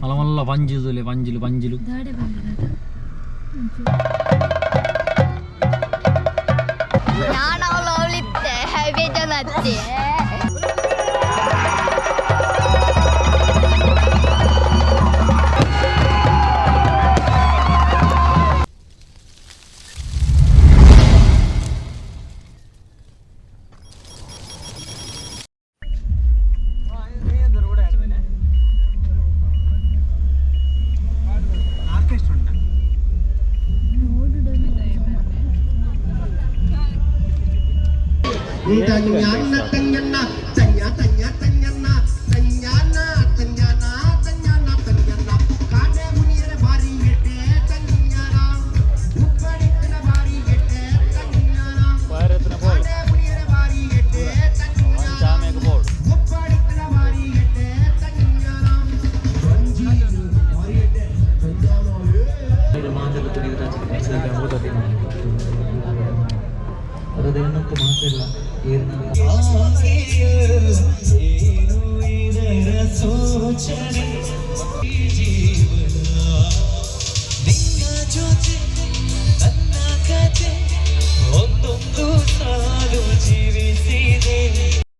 ಮಲ್ಲ ಮಲ್ಲ ಪಂಜಿಲು ಪಂಜಿಲು ಪಂಜಿಲು.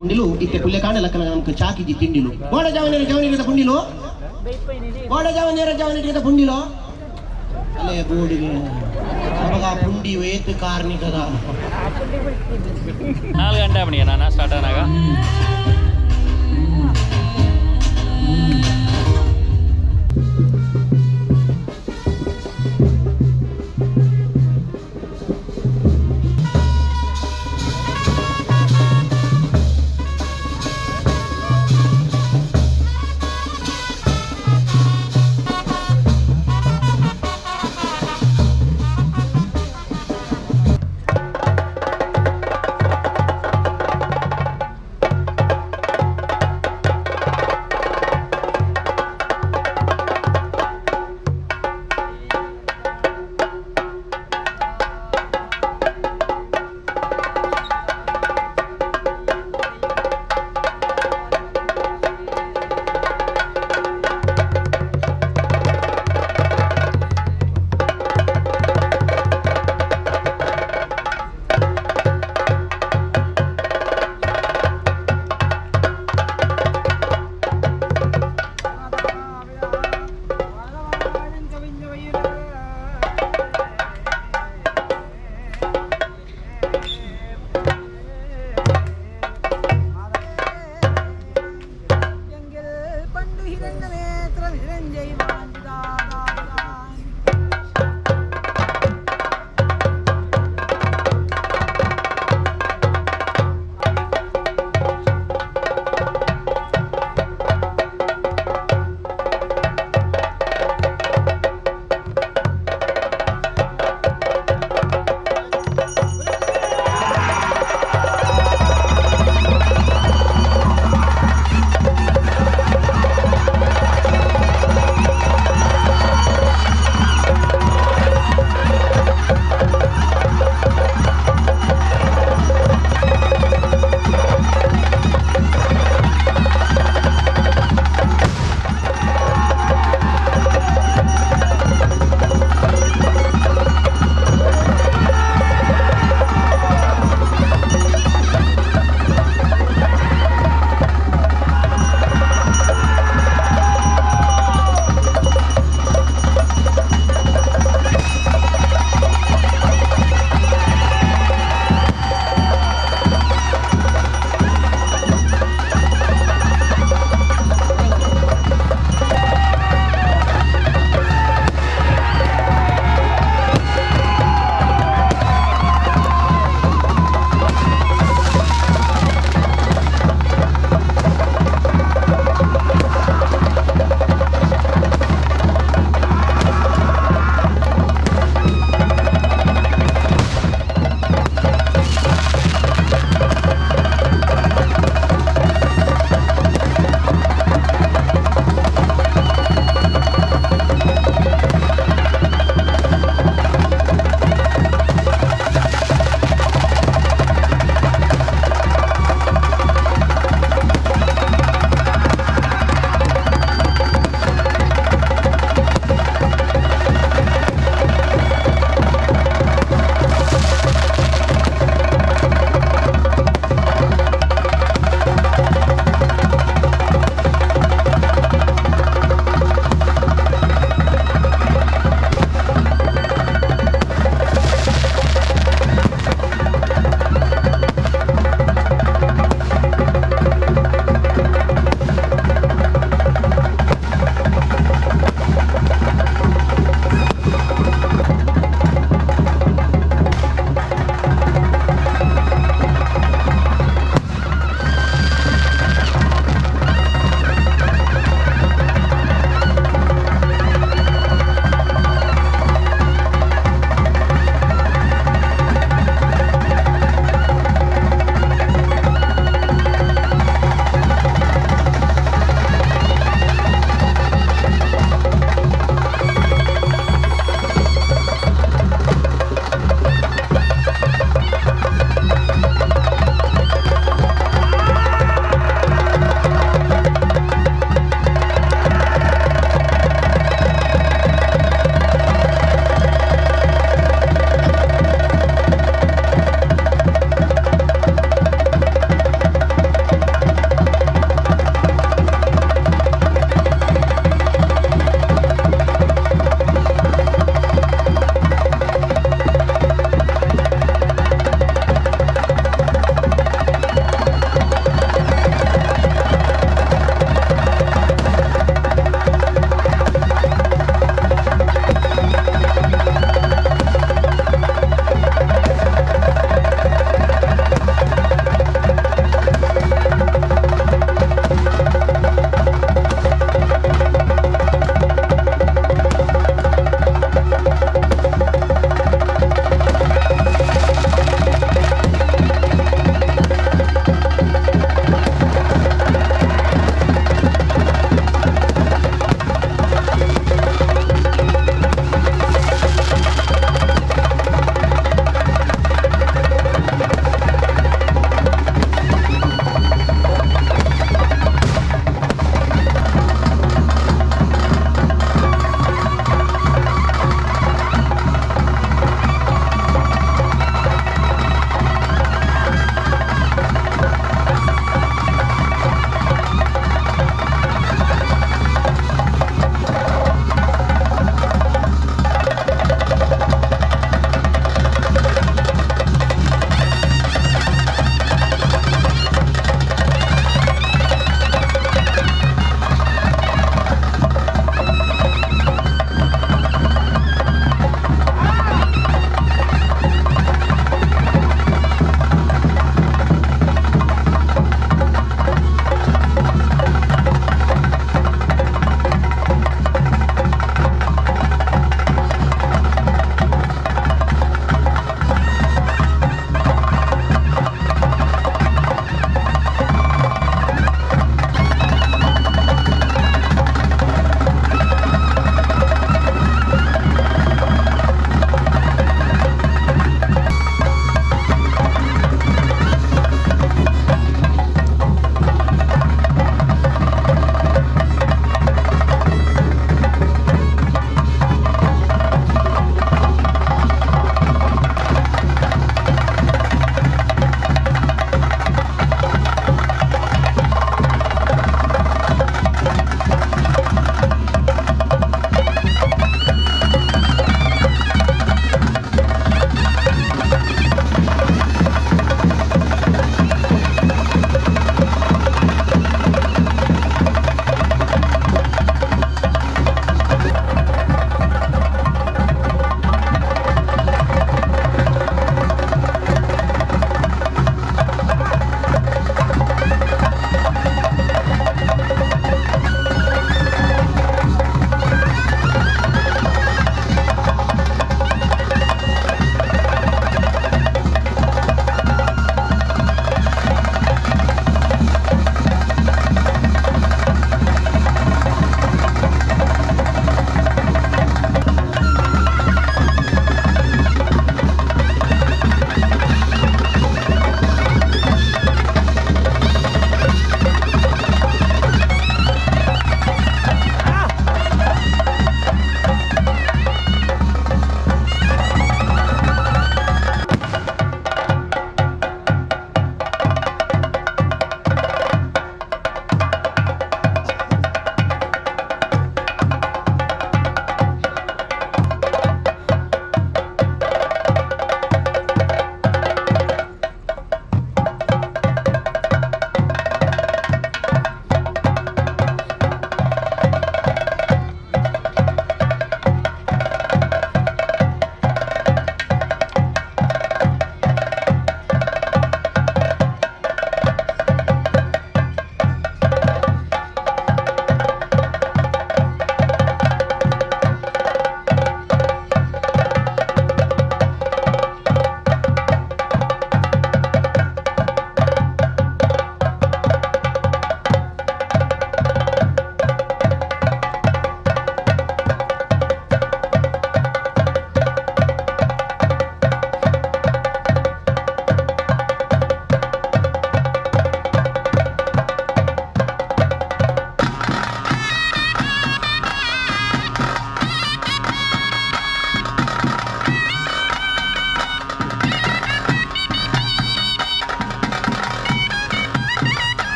ಪುಂಡಿಲು ಇತ್ತೆ ಪುಲ್ಲೆ ಕಾಣ ಲಕ್ಕನ ನಮ್ಗೆ ಚಾಕಿಜಿ ತಿಂಡಿಲು ಗೋಡ ಜಾವನೇರ ಜವನಿರದ ಪುಂಡಿಲು ಗೋಡ ಜಾವನೇರ ಜವನಿರದ ಪುಂಡಿಲು ಅಲ್ಲೇ ಬೋಡಿಗೆ ಅವಾಗ ಪುಂಡಿ ವೇತು ಕಾರ್ಣಿಕದ 4 ಗಂಟೆ ಆಪಣಿಗೆ ನಾನು ಸ್ಟಾರ್ಟ್ ಆನಾಗ.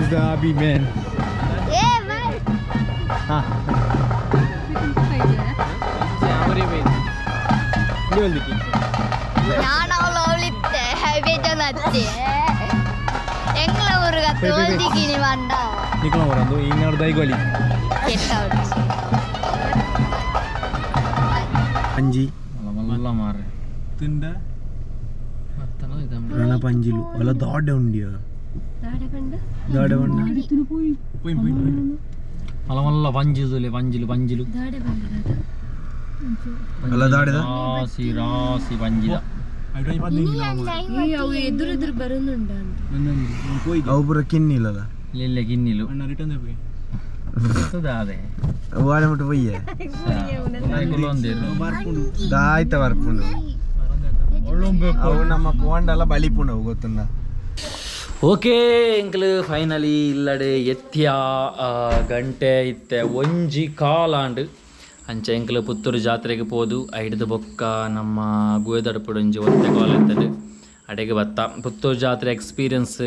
This the Abhi man. ಏ ಬಾಯ್. ಹಾ. ನಾನು ಅವಳು ಅವಳಿತ್ತೆ ಬೇಜಾನತ್ತೆ ಎಂಗ್ಲ ಊರುಗ ತೋಲ್ದಿಗಿನಿ ಬಂಡ. ನಿಕಲ ಬರಂದು ಇನ್ನಾರು ದೈಗೋಲಿ. ಕೆಟ್ಟ. ಪಂಜಿ. ಮಲ್ಲ ಮಾರ್ರೆ. ತಿಂಡ. ರಣ ಪಂಜಿಲು ಅಲ್ಲ ದೊಡ್ಡ ಉಂಡಿಯ ದಾಡೆ ಉಂಡ. ಮಲ್ಲ ಮಲ್ಲ ಪಂಜಿಲು ಪಂಜಿಲು ಪಂಜಿಲು. ಅಲ್ಲ ದಾಡೆದ? ರಾಸಿ ರಾಸಿ ಪಂಜಿದ. ಅವು ಎದುರು ಎದುರು ಬರೋನುಂಡ ಅಂತ. ಅವು ಪೂರ ಕಿನ್ನಿಲ್ಲಲ್ಲ. ಇಲ್ಲ ಗಿನ್ನಿಲು ಅದೇ. ವಾಡೆ ಮುಟ್ಟು ಪೊಯ್ಯೆ. ದಾಯ್ತ ಬರ್ಪುಂಡು ಅವು ನಮ್ಮ ಪೋಂಡಲ್ಲ ಬಲಿಪುಂಡು ಅವು ಗೊತ್ತುಂಡ. ಓಕೆ ಎಂಕ್ಲು ಫೈನಲಿ ಇಲ್ಲಡೆ ಎತ್ತಿಯ ಗಂಟೆ ಇತ್ತೆ 1:15 ಆಂಡ್. ಅಂಚೆ ಎಂಕ್ಲು ಪುತ್ತೂರು ಜಾತ್ರೆಗೆ ಪೋದು ಐಡ್ದು ಬೊಕ್ಕ ನಮ್ಮ ಗುವೆದಡಪುಡು ಒಂಜಿ ಒತ್ತೆ ಕಾಲ್ ಇತ್ತದು ಅಡೆಗೆ ಬತ್ತ. ಪುತ್ತೂರು ಜಾತ್ರೆ ಎಕ್ಸ್ಪೀರಿಯನ್ಸ್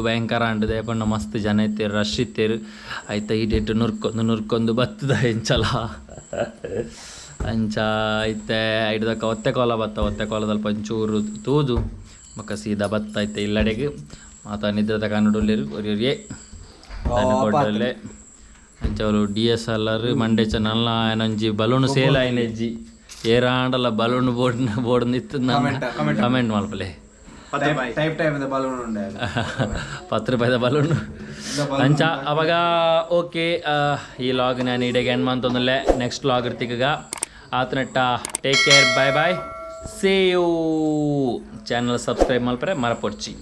ಭಯಂಕರ ಆಂಡ್. ದೇಪಣ್ಣ ಮಸ್ತ್ ಜನ ಇತ್ತೇರು, ರಶ್ ಇತ್ತೇರು. ಐತ ಈಡೇಟು ನುರ್ಕೊಂದು ನುರ್ಕೊಂದು ಬತ್ತದ ಎಂಚಲ ಅಂಚ ಇತ್ತೆ ಐಡ್ದಕ್ಕ ಒತ್ತೆ ಕೋಲ ಬತ್ತ. ಒತ್ತೆ ಕೋಲದಲ್ಪ ಒಂಚೂರು ತೂದು ಬೊಕ್ಕ ಸೀದಾ ಬತ್ತ ಇತ್ತೆ ಇಲ್ಲಡೆಗೆ. ಮಾತ ನಿದ್ರೆದ ಕನ್ನಡುಲ್ಲೇರು ಒರಿ ಒರಿಯೇ ಕೊಟ್ಟಲ್ಲೇ. ಅಂಚ ಅವರು ಡಿಎಸ್ಎಲ್ಆರ್ ಮಂಡೇಚ ನಲ್ಲ ಆಯನೊಂಜಿ ಬಲೂನ್ ಸೇಲ್ ಆಯ್ನೆಜ್ಜಿ. ಏರಾಂಡಲ ಬಲೂನ್ ಬೋರ್ಡ್ ಬೋರ್ಡ್ ನಿತ್ತು ಕಮೆಂಟ್ ಮಲ್ಪಲೆ. ಟೈಪ್ ಟೈಪ್ ಬಲೂನ್ ಉಂಡೆ. 10 ರೂಪಾಯಿದ ಬಲೂನ್ ಅಂಚ ಅವಾಗ. ಓಕೆ, ಈ ಲಾಗ್ ನಾನು ಇಡೆಗೆ ಎಂಡ್ ಮಂತೊಂದಲ್ಲೇ. ನೆಕ್ಸ್ಟ್ ಲಾಗ್ ಇರ್ತಿಗ ಆತನಟ್ಟ take care, bye bye, see you. Channel subscribe ಮಲ್ಪರೆ ಮರಪೊಡ್ಚಿ.